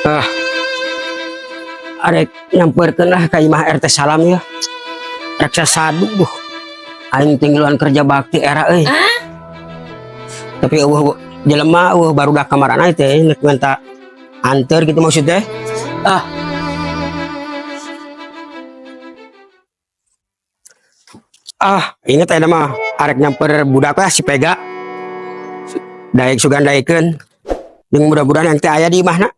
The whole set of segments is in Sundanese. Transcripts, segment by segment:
Ah. Arek nyamperkeun lah ka imah RT Salam ya. Rek sasadu duh. Aing teu ngiluan kerja bakti era euy. Tapi euweuh jelema, euweuh barudak kamarana teh nek minta anter gitu maksudnya. Ah. Ah, inget aya mah arek nyamper budak lah si Pega. Daek sugan daekeun. Jeung mudah-mudahan yang teh aya di imahna.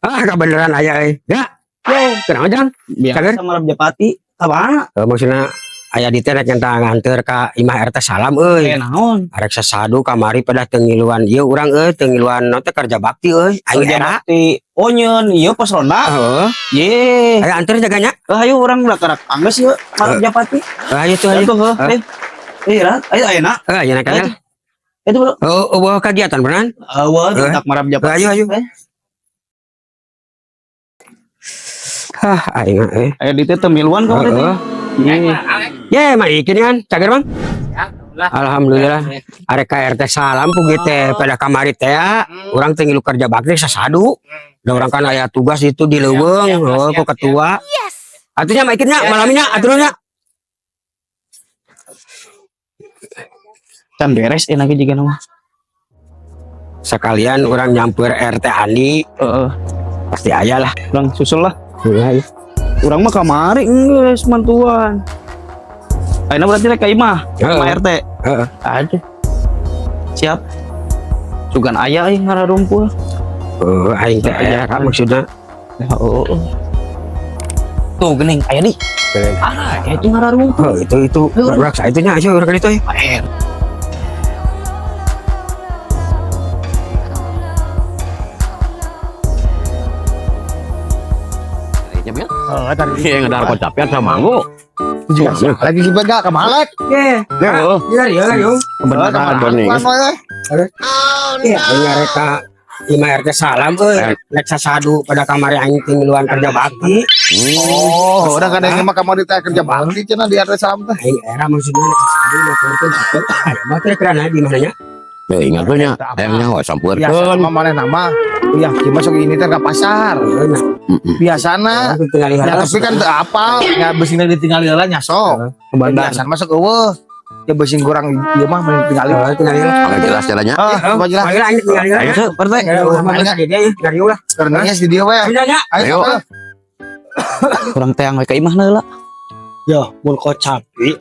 Ah, kebeneran aya euy. Ya. Yo, kenapa jang? Biasa malam Japati. Apa? Eh, maksudna aya di teh rek nyanta nganter ka imah RT Salam euy. Eh, naon? Arek sasadu kamari pada teu ngiluan ieu urang euy, teu ngiluan naon teh kerja bakti euy. Aing Kerja era. bakti. Oh nyeun, ieu pos ronda. Heeh. Ye. Ayo anter jaganya. Eh, ayo urang ulah karak anggeus ieu malam Japati. Ayo tuh ayo. Ayo tuh, heuh. Eh, eh, Rat. Ayo ayeuna. Eh, ayo naik kan. Itu bro. Oh, oh, kegiatan beneran? Eueuh, Eh. tak malam Japati. Ayo ayo. Eh. Hah, aing eh. Ayo di teh teu miluan kamari teh. Heeh. Ye. Ye, mah ikin kan, cager Bang. Alhamdulillah. Arek ka RT Salam pugi teh pada kamari teh ya. Urang teh ngilu kerja bakti sasadu. Da urang kan aya tugas itu di leuweung, oh, ku ketua. Atunya mah ikinnya malamnya aturnya. Can beres enak juga nama. Sekalian urang nyamper RT Andi, Heeh. pasti aya lah. Urang susul lah. Iya, iya. Urang mah kamari geus mantuan. Ayeuna berarti rek ka imah, Heeh. imah RT. Heeh. Aduh. Siap. Sugan aya euy ngararumpul. Oh, aing teh aya ka maksudna. Oh, oh. Tuh geuning aya di. Ah, itu ngararumpul. Oh, itu urang sa itunya ayo urang ka ditu. Eh, Oh, tadi. Iya, ngedar kocapian sama manggu. Lagi si Pega ke Malek. Ye, Ya, oh. iya iya iya. Kebenaran bening. Iya, aing arek ka imah RT Salam euy. Rek sasadu pada kamari aing teh ngiluan kerja bakti. Oh, udah kan yang mah kamari teh kerja bakti cenah di RT Salam teh. Aing era maksudnya rek sasadu laporkeun kitu. Aya mah teh kerana di mananya? Ya ingat tuh nya, ayamnya wah Biasa sampeurkeun. mah maneh nama. Iya, kieu masuk ini teh ke pasar. Heeh, nah. Biasana. Aku tinggal Ya tapi kan teu apal, nya beusina ditinggal heula nya sok. Biasana masuk eueuh. Ya beusin kurang ieu mah mending tinggal. Heeh, tinggal heula. Agak jelas jalannya. Ah, coba jelas. Ayo aing tinggal heula. Ayo, Pak RT. Ayo, mah di dia ngariung lah. Karena di dieu we. Ayo nya. Ayo. Ayo. Urang teang we ka imahna heula. Yo, mun kocapi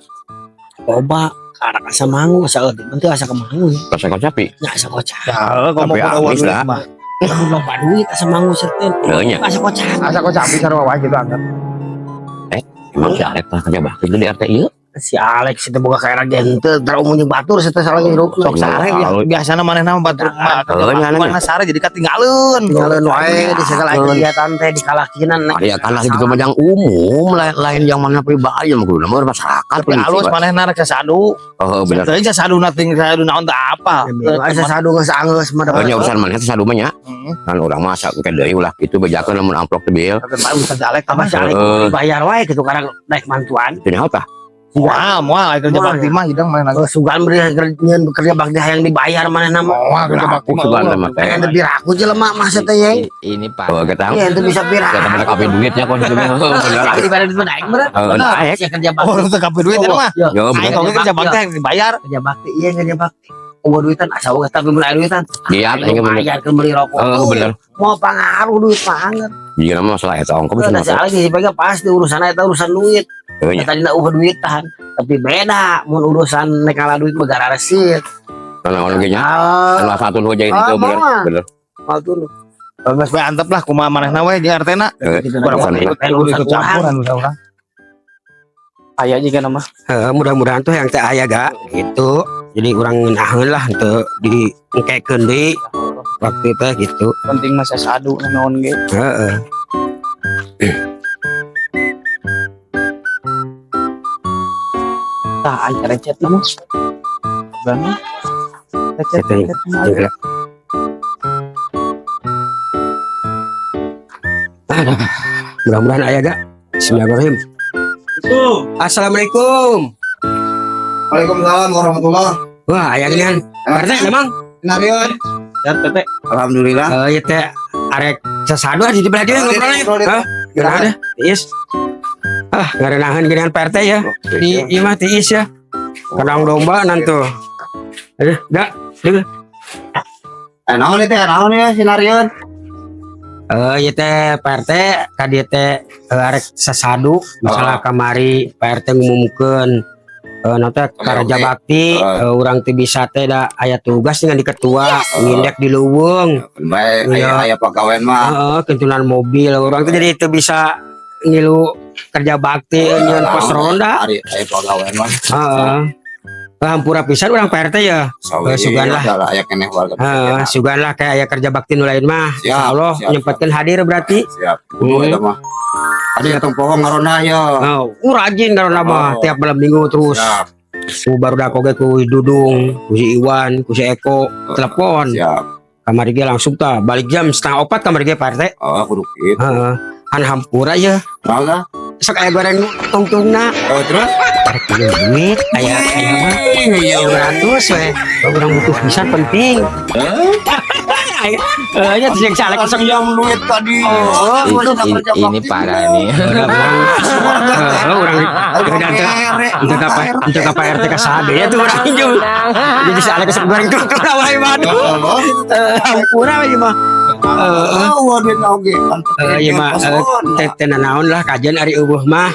loba karak asa mangu asa eueuh teu asa kemangu Rasa kocapi. nya asa kocak. Ya, Tapi habis lah. mah. Mun loba duit asa mangu serten. Heuh nya. Asa kocak. Asa kocapi sarua wae gitu angkat. Emang si Arek tah kerja bakti itu di RT ieu. Si Alex itu boga kayak gente terlalu mun batur saya salah ngirup. Sok sare Tahu. biasana manehna mah batur mah. Heuh nya Mana sare jadi katinggaleun. Tinggalin wae di segala kegiatan teh dikalakinan. Iya kan lagi itu mah yang umum, lain, lain yang mana pribadi yang kudu nama masyarakat. Tapi halus manehna rek sasadu. Oh, bener. Teuing sasadu na ting sasadu naon teu apa. Asa sadu geus anggeus mah Oh, nya urusan mana teh sadu mah nya. Heeh. Kan urang mah asa engke deui ulah kitu bejakeun lamun amplop teh bil. Tapi mah urusan si Alek apa si Alex Heeh. dibayar wae gitu karena naik mantuan. Teu nyaho tah. Moal, moal kerja Moal, bakti mah hidang manehna. Oh, sugan beri kerja bakti hayang dibayar manehna mah. Moal kerja bakti Aku mah. sugan mah teh. Yang lebih raku jelema mah teh ye. Ini Pak. Oh, kita Iya, itu bisa kita pirang. bener kabeh duitnya kok gitu. Bener. Daripada duit naik bener. Heeh, naik. Sia kerja bakti. Oh, teu kabeh duit eta mah. Yo, Yo, Aing bener. oge kerja bakti yang dibayar. kerja bakti, iya kerja bakti. Eueuh duitan asa eueuh tapi mun aya duitan. Lihat aing bener. Bayar ke beli rokok. Oh, bener. Mau pangaruh duit banget. Jika nama masalah eta ongkoh Nah, bisa si Alex si Pega pasti urusan eta urusan duit. Heuh nya. Tadi eueuh duitan, tapi beda mun urusan nek kalah duit mah gara resit. Naon oge nya. Ah, Salah satu nu jadi Ah, itu bener. moal. Bener. mal tuh. Geus we antep lah kumaha manehna we di RT na. Heeh. Gitu, Kurang Urusan ikut urusan ikut campuran urusan urang. Aya juga nama. Heeh, mudah-mudahan tuh yang teh aya ga gitu. Jadi urang ngeunaheun lah teu di engkekeun deui waktu teh gitu. Penting mah sasadu naon ge. Heeh. Tah aya recet mah. Bang. Recet. Itu, recet mah. Tinggal. Aduh, mudah-mudahan aya ga. Bismillahirrahmanirrahim. Assalamualaikum. Waalaikumsalam warahmatullah. Wah, aya geuningan. Pak RT memang. Narion. Sehat Tete. Alhamdulillah. Eh, ieu teh arek sasadu di belah dieu ngobrolnya. Ngobrol, Hah? Geunah deh. Tiis. Ah, ngarenahan geuningan Pak RT ya. Di ieu mah tiis ya. Kandang domba nanti. Aduh, enggak. Duh. Eh, naon itu ya, naon ya si Narion? Eh, ieu teh Pak RT ka dieu teh arek sasadu masalah kamari Pak RT ngumumkeun nanti kerja bakti urang teu bisa teh da aya tugas dengan di ketua ngindek di leuweung. Baik, Iya. aya aya pagawean mah. Heeh, kentunan mobil urang teh jadi teu bisa ngilu kerja bakti nyieun pos ronda. Ari aya pagawean mah. Heeh. Hampura pisan urang Pak RT ya. Sawi, Sugan lah. Aya keneh warga. Heeh, sugan lah kayak aya kerja bakti nu lain mah. Siap, Insyaallah siap, nyempetkeun hadir berarti. Siap. Kudu eta mah. Adi tong poho ngaronda ya. Oh, rajin karena mah Oh. tiap malam minggu terus. Siap. Ku baru oge ku Dudung, ku si Iwan, ku si Eko, telepon. Siap. Kamari ge langsung tah balik jam 3.30 kamari ge Pak RT. Oh, kudu kitu. Heeh. Han hampura ya. Naon lah? Sok aya goreng tungtungna. Oh, terus? Arek punya duit, aya aya mah Iya. 200 we. Urang butuh pisan penting. Eh, nya jeung salek Langsung jam duit tadi. Oh, Ini parah nih. Heeh, urang udah teu teu ka Pak RT ka saha deui atuh urang injem. Jadi salek sok goreng tungtungna wae mah aduh. Hampura we mah. Heeh. Oh, duit oge. Eh, ieu mah teh teh nanaon lah kajian ari eueuh mah.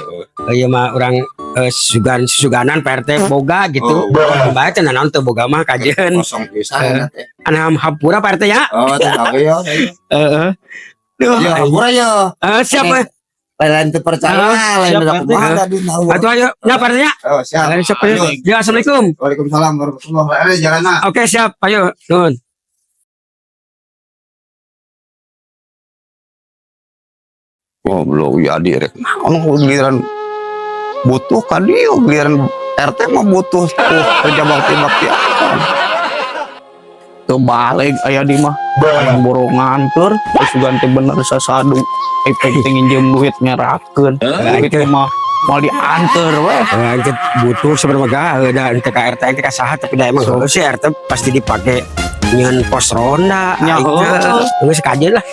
Ieu mah urang sugan suganan Pak RT boga gitu. Bae teh nanaon teu boga mah kajian. Kosong pisan teh. Anu hampura Pak RT ya. Oh, teh oge ya. Heeh. Duh, Ya, hampura ya. Siap eh. Lain teu percaya, lain Siap, udah Pak RT. kumaha tadi tahu. Atuh ayo, nya Pak RT nya. Oh, siap. Ayo, siap ayo. Ya, assalamualaikum. Waalaikumsalam warahmatullahi wabarakatuh. Jalan ah. Oke, siap. Ayo, nuhun. Goblok ya adi rek. Naon giliran butuh ka dieu, giliran RT mah butuh tuh kerja bakti bakti apa. Teu balik aya di mah. Hayang borongan tur, geus sugan teh bener sasadu. Ipek teh nginjem duit ngerakeun. Duit mah moal dianter we. Eh, itu butuh sebenarnya gak da ente ka RT ente ka saha tapi da emang heueuh sih RT pasti dipake nyieun pos ronda. Nya, Aing teh. heueuh. Geus kajeun lah.